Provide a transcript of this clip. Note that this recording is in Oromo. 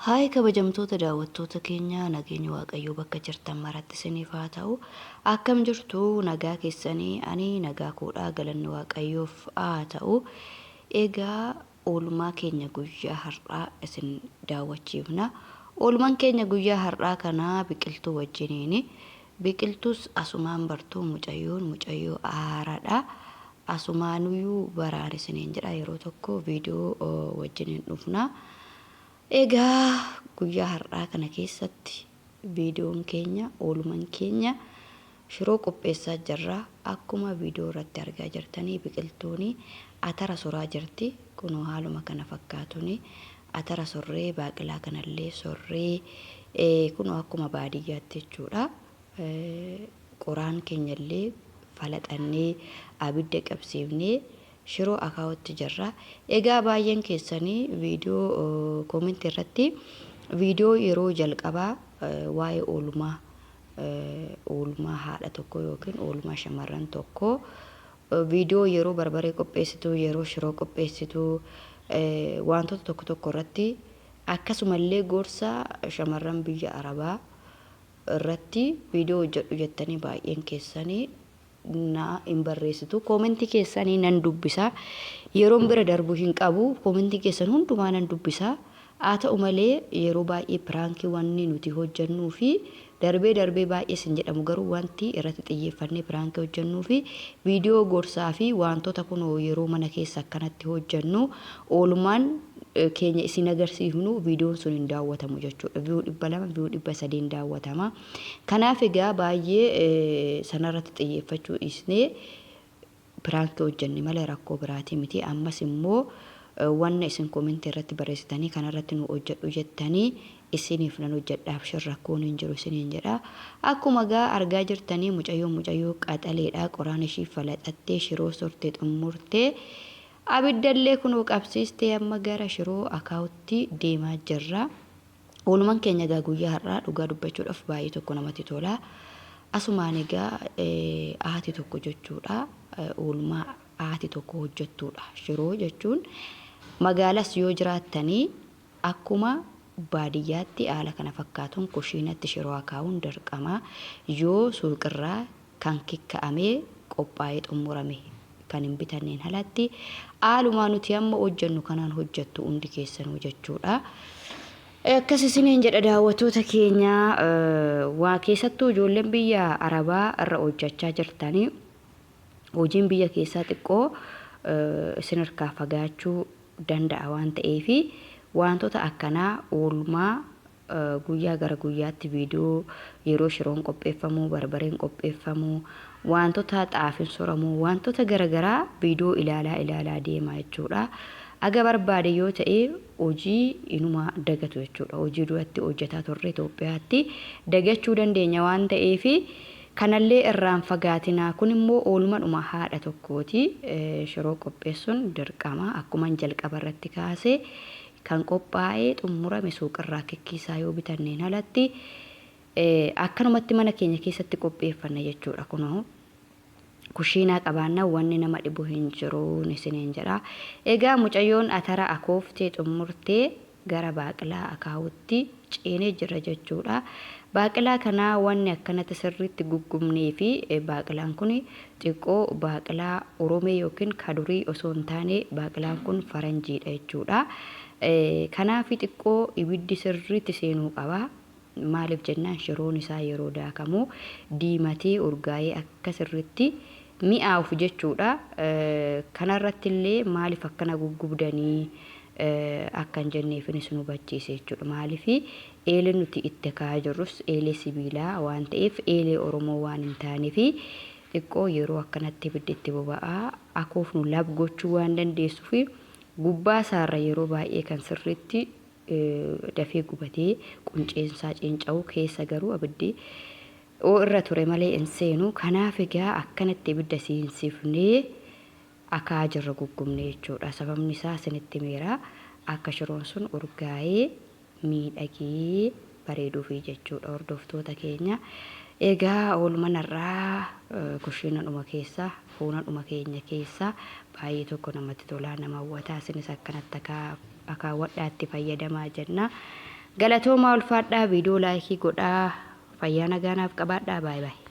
Haay kabajamtoota daawwattoota keenya, nageenyi Waaqayyoo bakka jirtan maratti isiniif haa ta'u. Akkam jirtu? Nagaa keessanii? Ani nagaa koodhaa, galanni Waaqayyoof haa ta'u. Egaa oolmaa keenya guyyaa har'aa isin daawwachiifna. Oolmaan keenya guyyaa har'aa kana biqiltuu wajjiniini. Biqiltuus asumaan bartuu, mucayyoon mucayyoo haaraadha. Asumaanuyyuu baraan isiniin jedha, yeroo tokko viidiyoo wajjiniin dhufna. Egaa guyyaa har'aa kana keessatti viidiyoon keenya, oolman keenya shiroo qopheessaa jirra. Akkuma viidiyoo irratti argaa jirtanii biqiltuun atara soraa jirti. Kunoo haaluma kana fakkaatuun atara sorree, baaqilaa kanallee sorree, kunoo akkuma baadiyyaatti jechuudha. Qoraan keenyallee falaxannee abidda qabsiifnee shiroo akaawutti jirra. Egaa baay'een keessanii viidiyoo koomentii irratti viidiyoo yeroo jalqabaa waa'ee oolmaa haadha tokkoo yookiin oolmaa shamarran tokkoo, viidiyoo yeroo barbaree qopheessitu, yeroo shiroo qopheessitu, wantoota tokko tokko irratti, akkasumallee gorsa shamarran biyya Arabaa irratti viidiyoo hojjedhu jettanii baay'een keessanii na hin barreessitu. Koomentii keessanii nan dubbisa. Yeroon bira darbu hin qabu. Koomentii keessan hundumaa nan dubbisa. Haa ta'u malee yeroo baay'ee piraankii wanni nuti hojjennuu fi darbee darbee baay'ee sin jedhamu, garuu wanti irratti xiyyeeffannee piraankii hojjennuu fi viidiyoo gorsaa fi wantoota kunoo yeroo mana keessa akkanatti hojjennu, oolmaan keenya isin agarsiifnu, viidiyoon sun hin daawwatamu jechuudha. View 200, view 300n daawwatama. Kanaaf egaa baay'ee sanarratti xiyyeeffachuu dhiisnee piraankii hojjenne malee rakkoo biraatii miti. Ammas immoo wanna isin koomentii irratti barreessitanii kanarratti nu hojjedhu jettanii isiniif nan hojjedhaaf, shin rakkoon hin jiru isiniin jedha. Akkuma gaa argaa jirtanii mucayyoon mucayyoo qaxaleedha. Qoraan ishii falaxattee shiroo sortee xummurtee abiddallee kunoo qabsiistee amma gara shiroo akaawutti deemaa jirra. Oolmaan keenya egaa guyyaa har'aa dhugaa dubbachuudhaaf baay'ee tokko namatti tola. Asumaan egaa haati tokko jechuudha. Oolmaa haati tokko hojjettuudha. Shiroo jechuun magaalas yoo jiraattanii akkuma baadiyyaatti haala kana fakkaatuun kushiinatti shiroo akaawuun dirqama. Yoo suuqirraa kan kikka'amee qophaa'ee xummurame kan hin bitanneen alatti haalumaa nuti amma hojjennu kanaan hojjettu hundi keessanuu jechuudha. Akkas isiniin jedha daawwattoota keenya, waa keessattuu ijoolleen biyya Arabaa irra hojjechaa jirtanii hojiin biyya keessaa xiqqoo isin harkaa fagaachuu danda'a waan ta'eef, wantoota akkanaa oolmaa guyyaa gara guyyaatti viidiyoo yeroo shiroon qopheeffamu, barbareen qopheeffamu, wantoota xaafin soramu, wantoota garaagaraa viidiyoo ilaalaa ilaalaa deema jechuudha. Aga barbaade yoo ta'e hojii inuma dagatu jechuudha. Hojii duratti hojjetaa turre Itoophiyaatti dagachuu dandeenya waan ta'eef kanallee irraan fagaatinaa. Kun immoo oolmadhuma haadha tokkooti. Shiroo qopheessuun dirqama, akkuman jalqaba irratti kaase, kan qophaa'ee xummurame suuqirraa kikkiisaa yoo bitanneen alatti akkanumatti mana keenya keessatti qopheeffanna jechuudha. Kunoo kushiinaa qabaannaa wanni nama dhibu hin jiru isiniin jedha. Egaa mucayyoon atara akooftee xummurtee gara baaqilaa akaawutti ceenee jira jechuudha. Baaqilaa kanaa wanni akkanatti sirriitti guggubnee fi baaqilaan kun xiqqoo baaqilaa Oromee yookiin kadurii osoo hin taane baaqilaan kun faranjiidha jechuudha. Kanaaf xiqqoo ibiddi sirriitti seenuu qaba. Maaliif jennaan shiroon isaa yeroo daakamu diimatee urgaa'ee akka sirriitti mi'aawuf jechuudha. Kanarratti illee maaliif akkana guggubdanii akka hin jenneefinis nu hubachiise jechuudha. Maaliif eeleen nuti itti kaa'aa jirrus eelee sibiilaa waan ta'eef, eelee Oromoo waan hin taaneef, xiqqoo yeroo akkanatti ibiddi itti boba'aa akoofnu lab gochuu waan dandeessuuf, gubbaa isaarra yeroo baay'ee kan sirriitti dafee gubatee qunceensaa ciinca'u, keessa garuu abiddi irra ture malee hin seenu. Kanaaf egaa akkanatti ibidda seensifnee akaa jirra, guggubne jechuudha. Sababni isaa isinitti himeera. Akka shiroon sun urgaa'ee miidhagee bareeduufi jechuudha, hordoftoota keenya. Egaa oolmanarraa kushiinadhuma keessa, fuunadhuma keenya keessa baay'ee tokko namatti tolaa, nama hawwataa. Isinis akkanatti akaawwadhaa itti fayyadamaa jenna. Galatoomaa, ulfaadhaa, viidiyoo like godhaa, fayyaa nagaa naaf qabaadhaa, baay'ee baay'ee.